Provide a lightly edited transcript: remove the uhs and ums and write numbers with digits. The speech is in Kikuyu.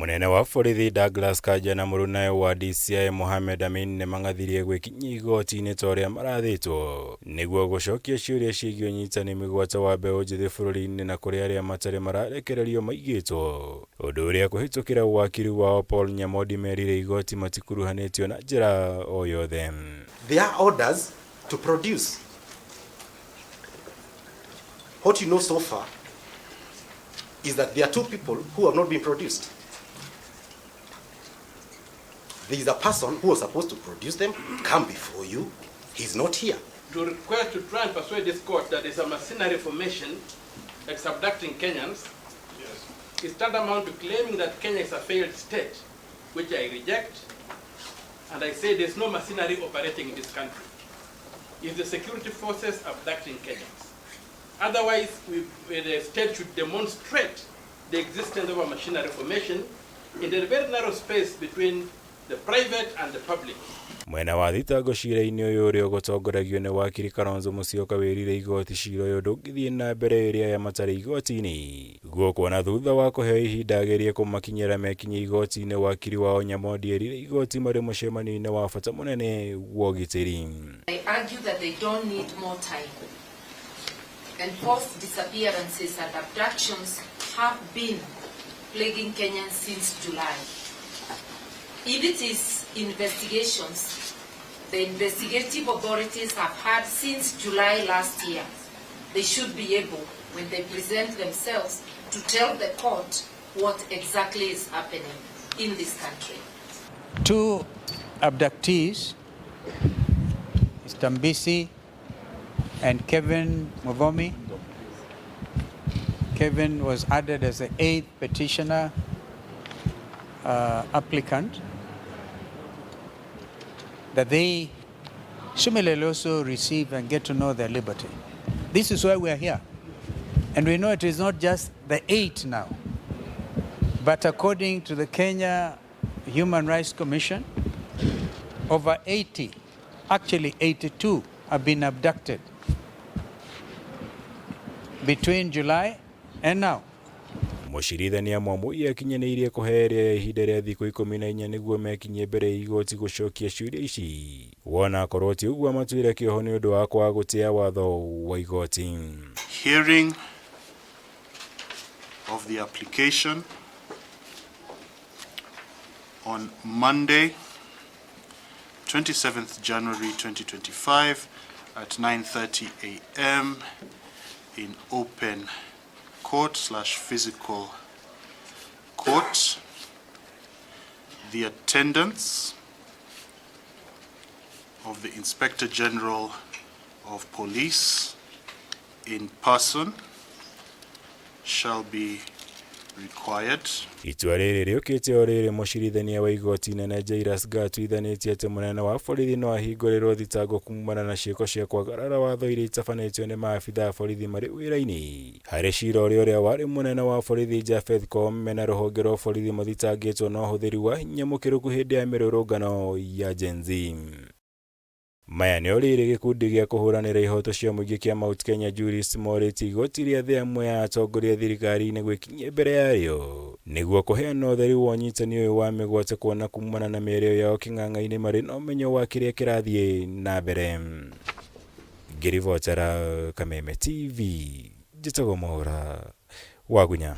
Mũnene wa borithi Douglas Kanja na mũrunawe wa DCI Mohamed Amin nĩ mang'athirie gwĩkinyia igoti-inĩ ta ũrĩa marathĩtwo nĩguo gũcokia ciũria ciĩgiĩ ũnyitani mĩgwate wa mbeũ njĩthĩ bũrũri-inĩ na kũrĩa arĩa matarĩ mararekererio maigĩtwo. Ũndũ ũrĩa kũhĩtũkĩra wakiri wao Paul Nyamondi merire igoti matikuruhanĩtio na njĩra o yothe. There are orders to produce. What you know so far is that there are two people who have not been produced. There is a person who was supposed to produce them, come before you. He's not here. To request to try and persuade this court that there's a mercenary formation that's abducting Kenyans is tantamount to claiming that Kenya is a failed state, which I reject. And I say there's no mercenary operating in this country. It's the security forces abducting Kenyans. Otherwise, the state should demonstrate the existence of a machinery formation in the very narrow space between the private and the public. Mwena wa thitango cira-inĩ ũyũ ũrĩa ũgũtongoragio nĩ wakiri Kalonzo Musyoka wĩrire igoti cira ũyũ ndũngĩthiĩ na mbere ĩrĩa aya matarĩ igoti-inĩ guokuona thutha wa kũheo ihinda agerie kũmakinyĩra mekinye igoti-inĩ. Wakiri wao Nyamondi erire igoti marĩ mũcemanio-inĩ wa bata mũnene wa ũgitĩri. I argue that they don't need more time. Enforced disappearances and abductions have been plaguing Kenyans since July. If it is investigations, the investigative authorities have had since July last year, they should be able, when they present themselves, to tell the court what exactly is happening in this country. Two abductees, Mr. Mbisi and Kevin Muthomi. Kevin was added as the eighth petitioner applicant, that they similarly also receive and get to know their liberty. This is why we are here. And we know it is not just the eight now, but according to the Kenya Human Rights Commission, over 80, actually 82, have been abducted between July and now. Mũcirithania Mwamuye akinyanĩirie kũhe ĩrĩa ihinda rĩa thikũ 14 nĩguo mekinyie mbere ya igoti gũcokia ciũria ici, wona akorwo ti ũguo amatuĩre kĩoho nĩ ũndũ wa kwaga gũtĩa watho wa igoti. Hearing of the application on Monday, 27th January 2025 at 9:30 a.m. in open court/physical court. The attendance of the Inspector General of Police in person shall be required. Itua rĩrĩ rĩũkĩte o rĩrĩ mũcirithania wa igoti inene Jairus atuithanĩtie atĩ mũnene wa borithi no ahingũrĩrwo thitango kumana na ciĩko cia kwagarara watho iria itabanĩtio nĩ maabitha a borithi marĩ wĩra-inĩ harĩ cira ũrĩa warĩ mũnene wa borithi Japheth Koome na rũhonge rwa borithi mathitangĩtwo na ũhũthĩri wa hinya mũkĩrũku hĩndĩ ya mĩrũrũngano ya Gen Z. Maya nĩ orĩrĩ gĩkundi gĩa kũhũranĩra ihoto cia mũingĩ kĩa Mount Kenya Jurists morĩtie igoti rĩa thĩ amwe a atongoria thirikari-inĩ gwĩkinyia mbere yarĩo nĩguo kũheana ũtheri wa ũnyitani ũyũ wa mĩgwate kuona kumana na mĩario yao kĩng'ang'a-inĩ marĩ na ũmenyo wa kĩrĩa kĩrathiĩ na mbere. Ngĩribotera Kameme TV, njĩtagwo Mwaũra Wagunya.